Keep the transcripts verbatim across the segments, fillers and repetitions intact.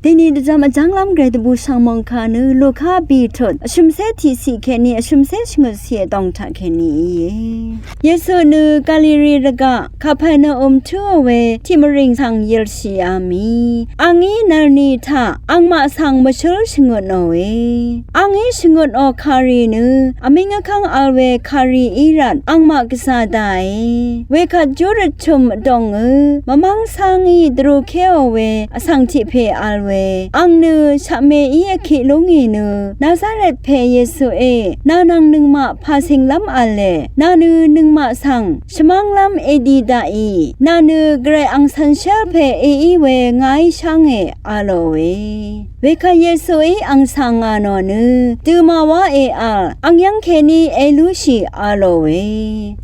Deni dvjam vjv́nglv́m gvray dvbù shv̀ng mòngkà nø Luka bì tut vshø̀msé tiqsiq kèní vshø̀msé shvngøtsi vdòng taq kèní íe. Yesu nø Galili rvgaq Kapharnaum tǿò we tiq mvrìng svng yv̀lshìá mì. Angí nvlni taq angmaq svng mvshǿl shvngøtnòe. Angí shvngøtnò kàrì nø vmíng vkv́ng vl we kàrì í rvt angmaq gvzà daqe. Wekvt júrøt chø̀m vdòngø mvmv́ng cángí dvrukèò we vsvng tiq pè vl we, ang nø shaqmeí vkiq lúngì nø Nazaret pè Yesuí nà nvng nøngmaq pàcìnglv́m v̄le. Nà nø nøngmaq svng shvmv́nglv́m èdi daqì. Nà nø gvray ang cv̀nshv́l pè èí we ngàí shvngē, a lòe. Wekvt Yesuí ang svng ngà nò nø dø màwáe vl, ang yv́ng kèní èlúshì, a lòe.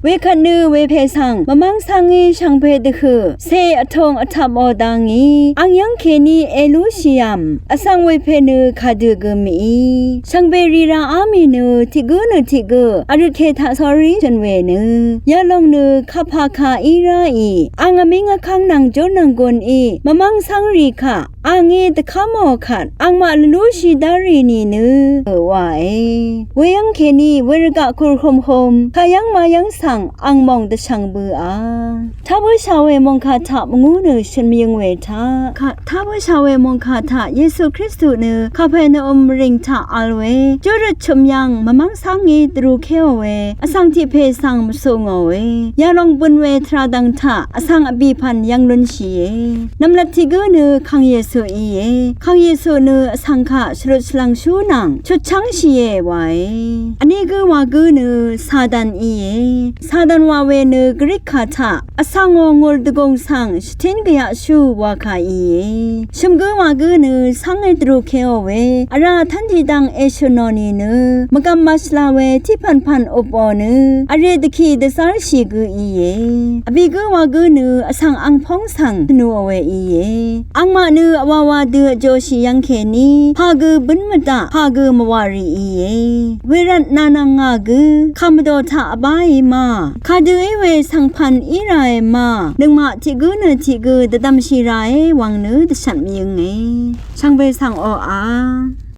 Wekvt nø wepè svng mvmv́ng cángí shvngbe dvhø̀ cè vtùng vtvpò dangí ang yv́ng kèní èlúshìvm vsvng wepè nø kàdø gø mìí. Shvngbe rì ràá mì nø tiq gǿ nø tiq gø vrøt kè taq sórí shø̀n we nø yalòng nø kapakà í ráì. Ang vmíng vkv́ng nvng júr nvng gunì mvmv́ng cv́ngrì kaq angí dvkv́mò kvt angmaq lvlúshì dárì nìnø ø wae. Weyv́ng kèní wervgaq kùrhømhøm kayv́ng mayv́ng svng ang mòng dvshvng bøà. Tá bǿshà we mòngkà taq mvngú nø shø̀n mvyøng we taq, tá bǿshà we mòngkà taq Yesu Kristu nø Kapharnaum mvrìng taq vl we júrøt chø̀m yv̀ng mvmv́ng cángí dvrukèò we vsvng tiq pè svng mvsù ngòe. Yalòng bø̀n we tvrà dv̀ng taq vsvng vbì pv̀n yv̀ng lúnshìe. Nv̀mlat tiq gǿ nø Kàng Yesu íe. Kàng Yesu nø vsvng kaq shvrut shvlv̀ngshú nvng chutchv́ngshìe wae. Vní gǿ wa gǿ nø Satan íe. Satan wa we nø Grik kà taq vsvngò ngùl dvgùng svng shvtín gvyaqshú wa kà íe. Shø̀m gǿ wa gǿ nø cángé dvrukèò we vrá tv́nti dang èshø̀nò nìnø mvgvm màshvla we tiq pv̀npv̀n upò nø vrè dvkì dvzv́rshì gǿ íe. Vbì gǿ wa gǿ nø vsvng angpóng svng tvnuò we íe. Angmaq nø vwawa dø vjòshì yv̀ng kèní pà gø bǿn mvdaq pà gø mvwàrì íe. Wervt nà nvng ngà gǿ kàmvdò taq vbáe ma, kadø í we svng pv̀n í ràe ma, nøngmaq tiq gǿ nø tiq gø dvdv̀mshì ràe wvng nø dvshvt mvyønge. Shvngbe svng oqà